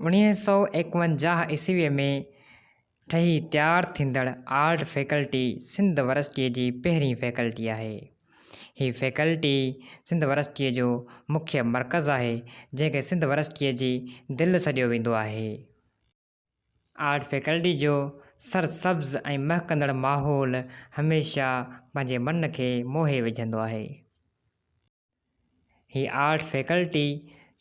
1951 عيسويء ۾ ٺهي تيار ٿيندڙ آرٽ فيڪلٽي سنڌ ورسٽيء جي پهرين فيڪلٽي آهي. هي فيڪلٽي سنڌ ورسٽيء جو مکيه مرڪز آهي، جنهن کي سنڌ ورسٽيء جي دل سڏيو ويندو آهي. آرٽ فيڪلٽي جو سرسبز ۽ مهڪندڙ ماحول هميشه پنهنجي من کي موهي وجهندو آهي. هي آرٽ فيڪلٽي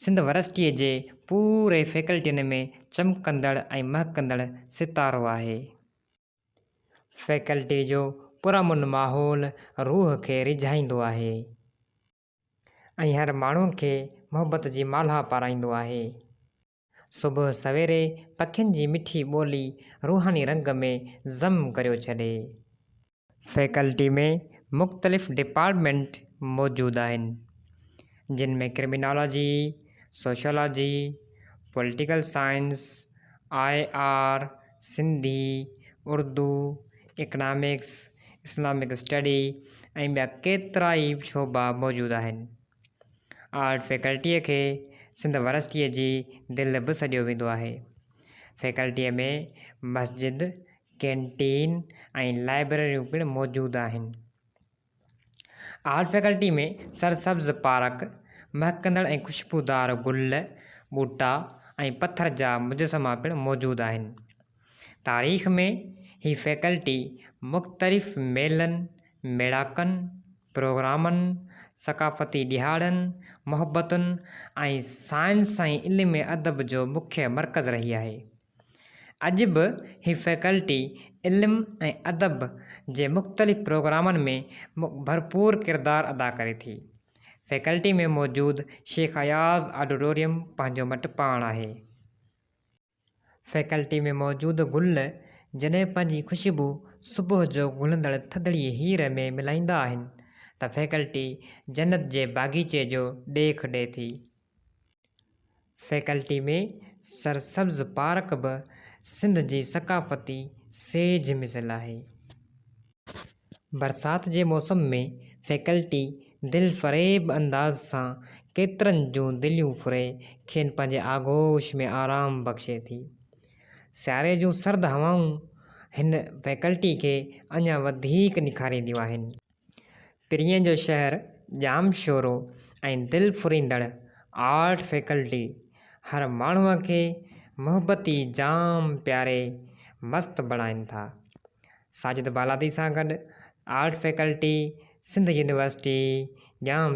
سنڌ ورسٽيء جي پوري فيڪلٽين ۾ چمڪندڙ ۽ مهڪندڙ ستارو آهي. فيڪلٽي جو پرامن ماحول روح کي ريجهائيندو آهي ۽ هر ماڻهو کي محبت جي مالها پارائيندو آهي. صبح سويري پکين جي مٺي ٻولي روحاني رنگ ۾ ضم ڪريو ڇڏي. فيڪلٽي ۾ مختلف ڊپارٽمينٽ موجود آهن، جن ۾ criminology, sociology, political science, I R, Sindhi, Urdu, economics, Islamic study ۽ ٻيا ڪيترائي شعبا موجود آهن. آرٽ فيڪلٽيء کي سنڌ ورسٽيء جي دل به سڏيو ويندو آهي. فيڪلٽيء ۾ مسجد، ڪينٽين ۽ لائبريريون پڻ موجود آهن. آرٽ فيڪلٽي ۾ سرسبز پارڪ، مهڪندڙ ۽ خوشبودار گل، ٻوٽا ۽ پٿر جا مجسما پڻ موجود آهن. تاريخ ۾ هي فيڪلٽي مختلف ميلن، ميڙاڪن، پروگرامن، ثقافتي ڏهاڙن، محبتن ۽ سائنس ۽ علم ادب جو مکيه مرڪز رهي آهي. اڄ به هي فيڪلٽي علم ۽ ادب جي مختلف پروگرامن ۾ ڀرپور ڪردار ادا ڪري ٿي. فيڪلٽي ۾ موجود شيخ اياز آڊيٽوريم پنهنجو مٽ پاڻ آهي. فيڪلٽي ۾ موجود گل جڏهن پنهنجي خوشبو صبح جو گهلندڙ ٿڌڙي هير ۾ ملائيندا آهن ته فيڪلٽي جنت جي باغيچي جو ڏيک ڏئي ٿي. فيڪلٽي ۾ سرسبز پارڪ به سنڌ جي ثقافتي سيج مثل آهي. برسات جي موسم ۾ فيڪلٽي دلفريب انداز سان ڪيترن جون دليون ڦري کين پنهنجي آغوش ۾ آرام بخشي ٿي. سياري جون سرد هوائون هن فيڪلٽي کي اڃا وڌيڪ نکارينديون آهن. پرينء جو شهر ڄامشورو ۽ دل ڦريندڙ آرٽ فيڪلٽي هر ماڻهوء کي محبتي جام پياري مست بڻائين ٿا. ساجد بالادي سان گڏ art faculty Sindh university Jam.